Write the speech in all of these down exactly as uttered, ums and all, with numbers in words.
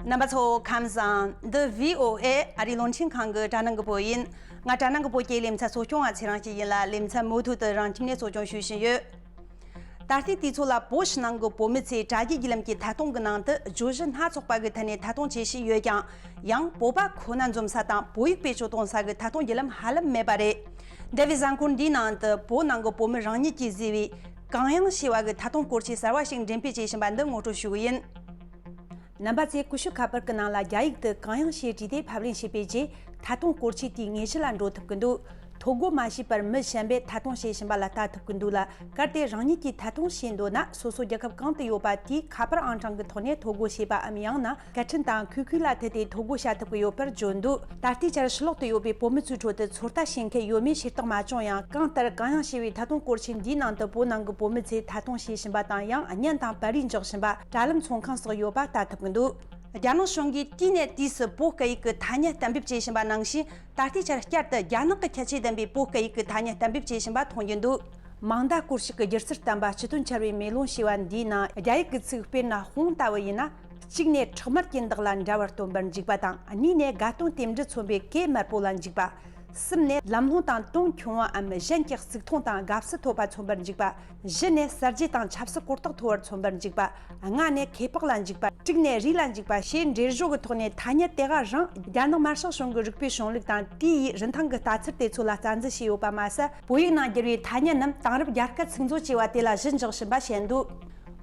རྣམ་པ་ཚོ་ཁམས་བཟང་། འདི་བྷི་ཨོ་ཨེ་ཨ་རིའི་རླུང་འཕྲིན་ཁང་གི་དྲ་ནང་གི་བོད་ཡིན། ང་དྲ་ནང་གི་བོད་སྐད་ལེ་ཚན་གཙོ་སྐྱོང་བ་ཚེ་རིང་སྐྱིད་ཡིན་ལ། ལེ་ཚན་མུ་མཐུད་དུ་རང་ཁྱིམ་ནས་གཙོ་སྐྱོང་ཞུ་བཞིན་ཡོད། ད་ལྟའི་དུས་ཚོད་ལ་བོད་ཕྱི་ནང་གི་བོད་མི་ཚོས་དྲ་རྒྱའི་བརྒྱུད་ལམ་གྱི་ཐད་གཏོང་གི་ནང་དུ་བརྗོད་གཞི་སྣ་ཚོགས་པ་གི་ཐད་ནས་ཐད་གཏོང་བྱེད་བཞིན་ཡོད་ཀྱང་། ཡང་བོད་པ་ཁོ་ན་འཛོམས་ས་དང་བོད་ཡིག་བེད་སྤྱོད་གཏོང་ས་གི་ཐད་གཏོང་བརྒྱུད་ལམ་ཧ་ལམ་མེད་པ་རེད། འདས་པའི་གཟའ་འཁོར་འདིའི་ནང་དུ་བོད་ནང་གི་བོད་མི་རང་ཉིད་ཀྱིས་བཟོས་པའི་གང་ཡང་ཞེས་པ་གི་ཐད་གཏོང་སྐོར་ཆས་གསར་བ་ཞིག་འགྲེམས་སྤེལ་བྱེད་བཞིན་པ་འདི་ངོ་སྤྲོད་ཞུ་གི་ཡིན། རྣམ་པ་ཚོས་ཀུ་ཤུ་ཁ་པར་གྱི་ནང་ལ་རྒྱ་ཡིག་ཏུ་གང་ཡང་ཞེས་བྲིས་ཏེ་ཕབ་ལེན་བྱས་པའི་རྗེས། ཐད་གཏོང་སྐོར་ཆས་དེའི་དངོས་གཞི་ལ་འགྲོ་ཐུབ་ཀྱི་འདུག་ཐོ་འགོད་མ་བྱས་པར་མི་གཞན་པས་ཐད་གཏོང་བྱེད་བཞིན་པ་ལ་ལྟ་ཐུབ་ཀྱི་འདུག་ལ། གལ་ཏེ་རང་ཉིད་ཀྱིས་ཐད་གཏོང་བྱེད་འདོད་ན། སོ་སོ་རྒྱལ་ཁབ་གང་དུ་ཡོད་པ་དེའི་ཁ་པར་ཨང་གྲངས་ཀྱི་ཐོག་ནས་ཐོ་འགོད་བྱེད་པའམ། ཡང་ན་སྐད་འཕྲིན་དང་ཁུལ་ཁུལ་ལ་མཐུད་དེ་ཐོ་འགོད་བྱ་ཐུབ་ཀྱི་ཡོད་པར་བརྗོད་འདུག་ད་ལྟའི་ཆར་ཕྱི་ལོག་ཏུ་ཡོད་པའི་བོད་མི་ཚོའི་ཁྲོད་དུ་ཚོད་ལྟ་བྱེད་མཁན་ཡོད་མེད་ཤེས་རྟོགས་མ་བྱུང་ཡང་། གང་ལྟར་གང་ཡང་ཞེས་པའི་ཐད་གཏོང་སྐོར་ཆས་འདིའི་ནང་དུ་བོད་ནང་གི་བོད་མི་ཚོས་ཐད་གཏོང་བྱེད་བཞིན་པ་དང་། ཡང་བརྙན་དང་པར་རིས་འཇོག་བཞིན་པ། དྲ་ལམ་ཚོང་ཁང་སོགས་ཡོད་པ་ལྟ་ཐུབ་ཀྱི་འདུག་རྒྱ་ནག་གཞུང་གིས་དུས་ནས་དུས་སུ་བོད་སྐད་ཡིག་གི་ཐ་སྙད་གཏན་འབེབས་བྱེད་བཞིན་པ་ནང་བཞིན། ད་ལྟའི་ཆར་བསྐྱར་དུ་རྒྱ་ནག་གི་ཁྱད་ཆོས་ལྡན་པའི་བོད་སྐད་ཡིག་གི་ཐ་སྙད་གཏན་འབེབས་བྱེད་བཞིན་པ་མཐོང་རྒྱུ་འདུག་མང་མདའ་སྐོར་ཞིག་གི་སྒྱུ་རྩལ་བསྟན་པ་སྤྱི་དོན་འཆར་བའི་མེ་ལོང་ཞེས་པ་འདིའི་ནང་རྒྱ་ཡིག་གི་ཚིག། དཔེར་ན། དཔུང་ལྟ་བུ་ཡིན་ན། གཅིག་ནས་ཁྲག་དམར་གྱི་འདེགས་ལ་འདྲ་བར་སྟོན་པར་འཇུག་པ་དང་། གཉིས་ནས་དགའ་སྟོན་རྟེན་འབྲེལ་མཚོན་པའི་གོས་དམར་པོ་ལ་འཇུག་པ། གསུམ་ནས་ལམ་ལྷོང་དང་དོན་ཆུང་བའམ་གཞན་གྱི་གཙིགས་མཐོང་དང་དགའ་བསུ་ཐོབ་པ་མཚོན་པར་འཇུག་པ། བཞི་ནས་གསར་བརྗེ་དང་ཆབ་སྲིད་གོ་རྟོགས་མཐོ་བར་མཚོན་པར་འཇུག་པ། ལྔ་ནས་ཁེ་སྤོགས་ལ་འཇུག་པ། དྲུག་ནས་རིགས་ལ་འཇུག་པ་ཞེས་འགྲེལ་བརྗོད་ཀྱི་ཐོག་ནས་ཐ་སྙད་དེ་ག་རང་རྒྱ་ནག་དམར་ཤོག་གཞུང་གི་རིག་པའི་གཞུང་ལུགས་དང་དེའི་རིན་ཐང་གི་ལྟ་ཚུལ་དེ་ཚོ་ལ་རྩ་འཛིན་བྱས་ཡོད་པ་མ་ཟད། བོད་ཡིག་ནང་བསྒྱུར་བའི་ཐ་སྙད་རྣམས་དེང་རབས་རྒྱལ་ཁ་ཚིག་མཛོད་ཅེས་པ་དེ་ལ་གཞི་འཇོག་བཞིན་པ་བཤད་འདུག་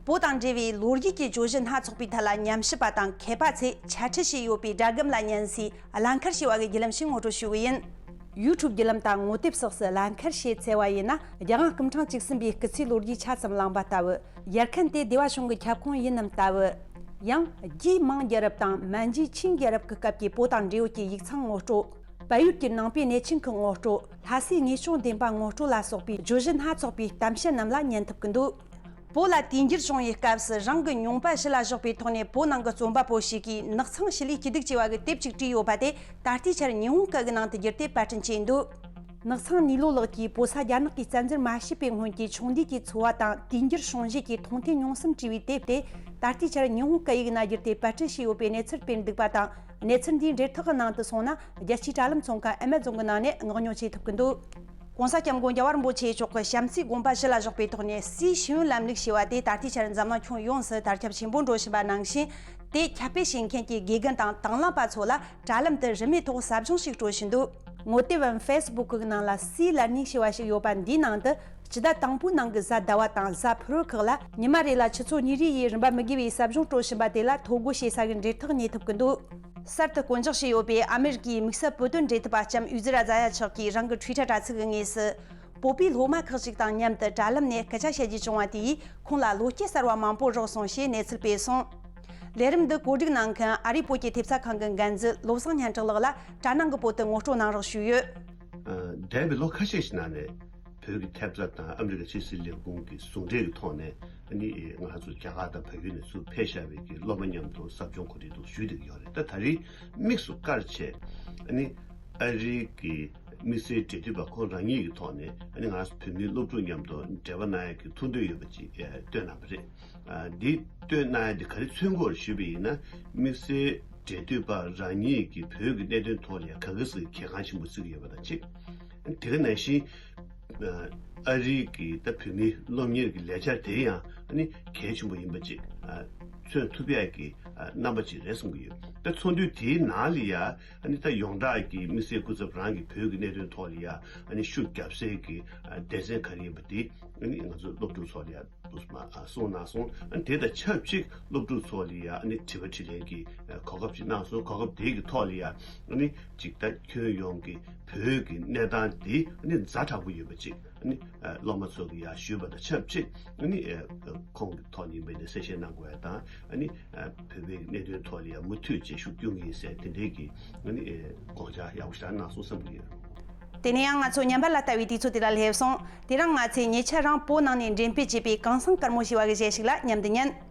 བོད་དང་འབྲེལ་བའི་ལོ་རྒྱུས་ཀྱི་བརྗོད་གཞི་སྣ་ཚོགས་པའི་ཐད་ལ་ཉམས་ཞིབ་པ་དང་མཁས་པ་ཚོས་འཆད་ཁྲིད་བྱས་ཡོད་པའི་སྒྲ་སྒམ་ལ་ཉན་སའི་ལན་ཁར་ཞེས་པ་གི་བརྒྱུད་ལམ་ཞིག་ངོ་སྤྲོད་ཞུ་གི་ཡིན། ཡུ་ཊུབ་བརྒྱུད་ལམ་དང་ངོ་དེབ་སོགས་སུ་ལན་ཁར་ཞེས་བཙལ་བ་ཡིན་ན། རྒྱལ་དབང་སྐུ་ཕྲེང་བཅུ་གསུམ་པའི་སྐུ་ཚེའི་ལོ་རྒྱུས་ཆ་ཙམ་བླངས་པ་ལྟ་བུ། ཡར་མཁན་དེ་སྡེ་བ་གཞུང་གི་ཁྱབ་ཁོངས་ཡིན་ནམ་ལྟ་བུ། ཡང་རྒྱའི་མིང་རྒྱལ་རབས་དང་མན་ཇུའི་ཆིང་རྒྱལ་རབས་ཀྱི་སྐབས་ཀྱི་བོད་དང་འབྲེལ་ཡོད་ཀྱི་ཡིག་ཚང་ངོ་སྤྲོད། བལ་ཡུལ་གྱི་ནང་པའི་གནས་ཆེན་གྱི་ངོ་སྤྲོད། ལྷ་སའི་དངོས་བྱུང་བདེན་པ་ངོ་སྤྲོད་ལ་སོགས་པའི་བརྗོད་གཞི་སྣ་ཚོགས་པའི་གཏམ་བཤད་རྣམས་ལ་ཉན་ཐུབ་ཀྱི་འདུག་བོད་ལ་དུས་འགྱུར་བྱུང་བའི་སྐབས་སུ་རང་གི་མྱོང་པ་གཞི་ལ་བཞག་པའི་ཐོག་ནས། བོད་ནང་གི་རྩོམ་པ་པོ་ཞིག་གིས་ནགས་ཚང་ཞི་ལུའི་སྐྱིད་སྡུག་ཅེས་པ་གི་དེབ་ཅིག་བྲིས་ཡོད་པ་དེ་ད་ལྟའི་ཆར་ཉི་ཧོང་སྐད་གི་ནང་དུ་བསྒྱུར་ཏེ་པར་སྐྲུན་བྱས་འདུག་ནགས་ཚང་ནུས་ལོ་ལགས་ཀྱིས་བོད་ས་རྒྱ་ནག་གིས་བཙན་འཛུལ་མ་བྱས་པའི་སྔོན་གྱི་ཆུང་དུས་ཀྱི་འཚོ་བ་དང་དུས་འགྱུར་བྱུང་རྗེས་ཀྱི་མཐོང་ཐོས་མྱོང་བསམ་བྲིས་པའི་དེབ་དེ། ད་ལྟའི་ཆར་ཉི་ཧོང་སྐད་ཡིག་ནང་བསྒྱུར་ཏེ་པར་སྐྲུན་བྱས་ཡོད་པའི་གནས་ཚུལ་སྤེལ་འདུག་པ་དང་། གནས་ཚུལ་འདིའི་འབྲེལ་ཐག་གི་ནང་དུ་སོང་ན། རྒྱལ་སྤྱིའི་དྲ་ལམ་ཚོང་ཁང་ཨེ་མ་ཛོན་གྱི་ནང་ནས་མངགས་ཉོ་བྱེད་ཐུབ་ཀྱི་འདུག ༸གོང་ས་༸སྐྱབས་མགོན་རྒྱལ་བ་རིན་པོ་ཆེ་མཆོག་གིས་བྱམས་བརྩེའི་དགོངས་པ་གཞི་ལ་བཞག་པའི་ཐོག་ནས། སའི་ཤེས་ཡོན་ལམ་ལུགས་ཞེས་པ་དེ་ད་ལྟའི་ཆར་འཛམ་གླིང་ཁྱོན་ཡོངས་སུ་དར་ཁྱབ་ཆེན་པོ་འགྲོ་བཞིན་པ་ནང་བཞིན། དེ་ཁྱབ་སྤེལ་བྱེད་མཁན་གྱི་དགེ་རྒན་དང་དང་བླངས་པ་ཚོ་ལ་དྲ་ལམ་དུ་རིན་མེད་ཐོག་ཟབ་སྦྱོང་ཞིག་སྤྲོད་བཞིན་འདུག་ངོ་དེབ་བམ་ཧྥེ་སི་བུག་གི་ནང་ལ་སའི་ལར་ནིང་ཞེས་པ་ཞིག་ཡོད་པ་འདིའི་ནང་དུ། སྤྱི་ཟླ་དང་པོའི་ནང་གི་གཟའ་ཟླ་བ་དང་གཟའ་ཕུར་བུ་ཁག་ལ་ཉི་མ་རེ་ལ་ཆུ་ཚོད་གཉིས་རེ་ཡི་རིན་པ་མི་དགོས་པའི་ཟབ་སྦྱོང་སྤྲོད་བཞིན་པ་དེ་ལ་ཐོ་འགོད་བྱེད་ས་གི་འབྲེལ་ཐག་རྙེད་ཐུབ་ཀྱི་འདུག་གསར་དུ་བསྐོ་འཇོག་བྱས་ཡོད་པའི་ཨ་མེ་རི་ཀའི་དམིགས་བསལ་བོད་དོན་འབྲེལ་མཐུད་པ་ལྕམ་ཡུ་ཛི་ར་ཛ་ཡ་མཆོག་གིས་རང་གི་ཊུའི་ཊར་དྲ་ཚིགས་ཀྱི་ངོས་སུ། བོད་པའི་སློབ་མ་ཁག་ཅིག་དང་མཉམ་དུ་དྲ་ལམ་ནས་སྐད་ཆ་བཤད་རྒྱུ་བྱུང་བ་དེ་ཡིས་ཁོང་ལ་བློ་སྐྱེད་གསར་བ་མང་པོ་རག་སོང་ཞེས་གནས་ཚུལ་སྤེལ་སོང་། ལས་རིམ་འདི་གོ་སྒྲིག་གནང་མཁན་ཨ་རིའི་བོད་ཀྱི་ཐེབས་རྩ་ཁང་གི་འགན་འཛིན་བློ་བཟང་སྙན་གྲགས་ལགས་ལ་དྲ་ནང་གི་བོད་དུ་ངོ་སྤྲོད་གནང་རོགས་ཞུས་ཡོད། འདས་པའི་ལོ་ཁ་ཤས་ཤིག་ནང་ནས་བོད་ཀྱི་ཐེབས་རྩ་དང་ཨ་མི་རི་ཀ་ཕྱི་སྲིད་ལས་ཁུངས་ཀྱི་ཟུང་འབྲེལ་གྱི་ཐོག་ནས། ཨ་ནི་ང་ཚོ་རྒྱ་གར་དང་བལ་ཡུལ་ནས་ཚུར་ཕེབས་བཞག་པའི་གི་སློབ་མ་མཉམ་དུ་ཟབ་སྦྱོང་གོ་སྒྲིག་འདུག་ཞུས་བསྡད་ཀྱི་ཡོད་རེད། ད་ད་རེས་དམིགས་སུ་བཀར་བྱས། ཨ་ནི་ཨ་རིའི་གི་དམིགས་བསལ་འབྲེལ་མཐུད་པ་ཁོང་རང་ཉིད་ཀྱི་ཐོག་ནས། ཨ་ནི་ང་ཚོ་བོད་མིའི་སློབ་ཕྲུག་མཉམ་དུ་འབྲེལ་བ་གནང་ཡག་གི་ཐུགས་འདུན་ཡོད་པ་ཅིག་བཏོན་གནང་བ་རེད། འདི་བཏོན་གནང་ཡ་འདི་ག་རེ་མཚོན་གྱི་ཡོད་རེད་ཞུས་པ་ཡིན་ན། དམིགས་བསལ་འབྲེལ་མཐུད་པ་རང་ཉིད་ཀྱིས་བོད་ཀྱི་གནད་དོན་ཐོག་ལ་ཡང་ག་གེ་སར་གྱི་གལ་འགངས་ཆེན་པོ་བརྩི་གི་ཡོད་པ་དང་གཅིག་དེ་ག་ནང་བཞིན་ཨ་རིའི་གི་ད་བོད་མིའི་སློབ་གཉེར་གྱི་ལས་འཆར་དེ་ཡང་ཨ་ནི་གལ་ཆེན་པོ་ཡིན་པ་ཅིག་མཚོན་ཐུབ་ཡ་གི་རྣམ་པ་ཅིག་རེད་བསམ་གྱི་ཡོད། ད་ཚོགས་འདུ་དེའི་ནང་ལ་ཡ་ཨ་ནི་ད་ཡོངས་གྲགས་ཀྱི་དམིགས་བསལ་སྐུ་ཚབ་རང་གིས་བོད་ཀྱི་གནད་དོན་ཐོག་ལ་ཡ་ཨ་ནི་ཤུགས་རྒྱབ་སའི་གི་སྡེ་ཚན་ག་རེ་ཡིན་པ་དེ་ཨ་ནི་ང་ཚོ་སློབ་ཕྲུག་ཚོ་ལ་ཡ། དུ་མ་གསུངས་གནང་སོང་། ཨ་ནི་དེ་དང་ཆབས་ཅིག་སློབ་ཕྲུག་ཚོ་ལ་ཡ་ཨ་ནི་དྲི་བ་དྲིས་ལན་གྱི་གོ་སྐབས་ཅིག་གནང་སོང་། གོ་སྐབས་དེ་གི་ཐོག་ལ་ཡ་ཨ་ནི་ཅིག་ད་ཁྱོན་ཡོངས་ཀྱི་བོད་ཀྱི་གནས་སྟངས་དེ་ཨ་ནི་ཛ་དྲག་པོ་ཡོད་པ་ཅིག་ཨ་ནི་སློབ་མ་ཚོ་གི་ཡ་ཞུས་པ་དང་ཆབས་ཅིག་ཨ་ནི་ཁོང་གི་ཐོག་ནས་ཡིན་པ་ནས་གསལ་བཤད་གནང་དགོས་ཡ་དང་། ཨ་ནི་བོད་པའི་གནད་དོན་ཐོག་ལ་ཡ་མུ་མཐུད་ཅིག་ཤུགས་སྐྱོན་གྱི་ཡིན་ཟེར་དེ་འདྲའི་གི་ཨ་ནི་དགོངས་འཆར་ཡག་པོ་ཞིག་གནང་སོང་བསམ་གྱི་ཡོད། དེ་ནས་ཡང་ང་ཚོ་ཉམས་པ་ལ་ལྟ་བའི་དུས་ཚོད་དེ་ལ་སླེབས་སོང་། དེ་རིང་ང་ཚོས་ཉེ་ཆར་རང་བོད་ནང་ནས་འགྲེམས་སྤེལ་བྱས་པའི་གངས་སེང་དཀར་མོ་ཞེས་པ་གི་གཞས་ཤིག་ལ་མཉམ་དུ་ཉན།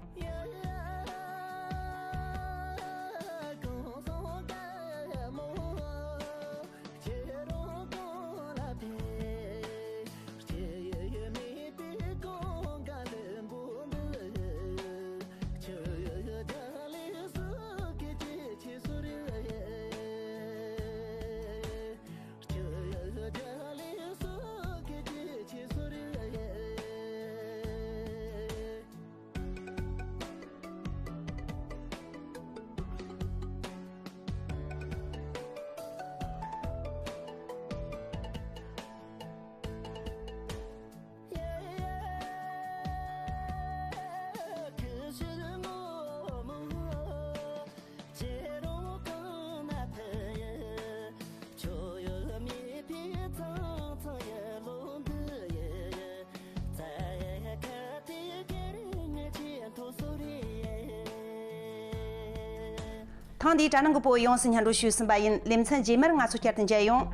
ཐེངས་འདིའི་དྲ་ནང་གི་བོད་ཡོངས་སུ་སྙན་སྒྲོན་ཞུས་ཟིན་པ་ཡིན། ལེ་ཚན་རྗེས་མར་ང་ཚོ་བསྐྱར་དུ་མཇལ་ཡོང་།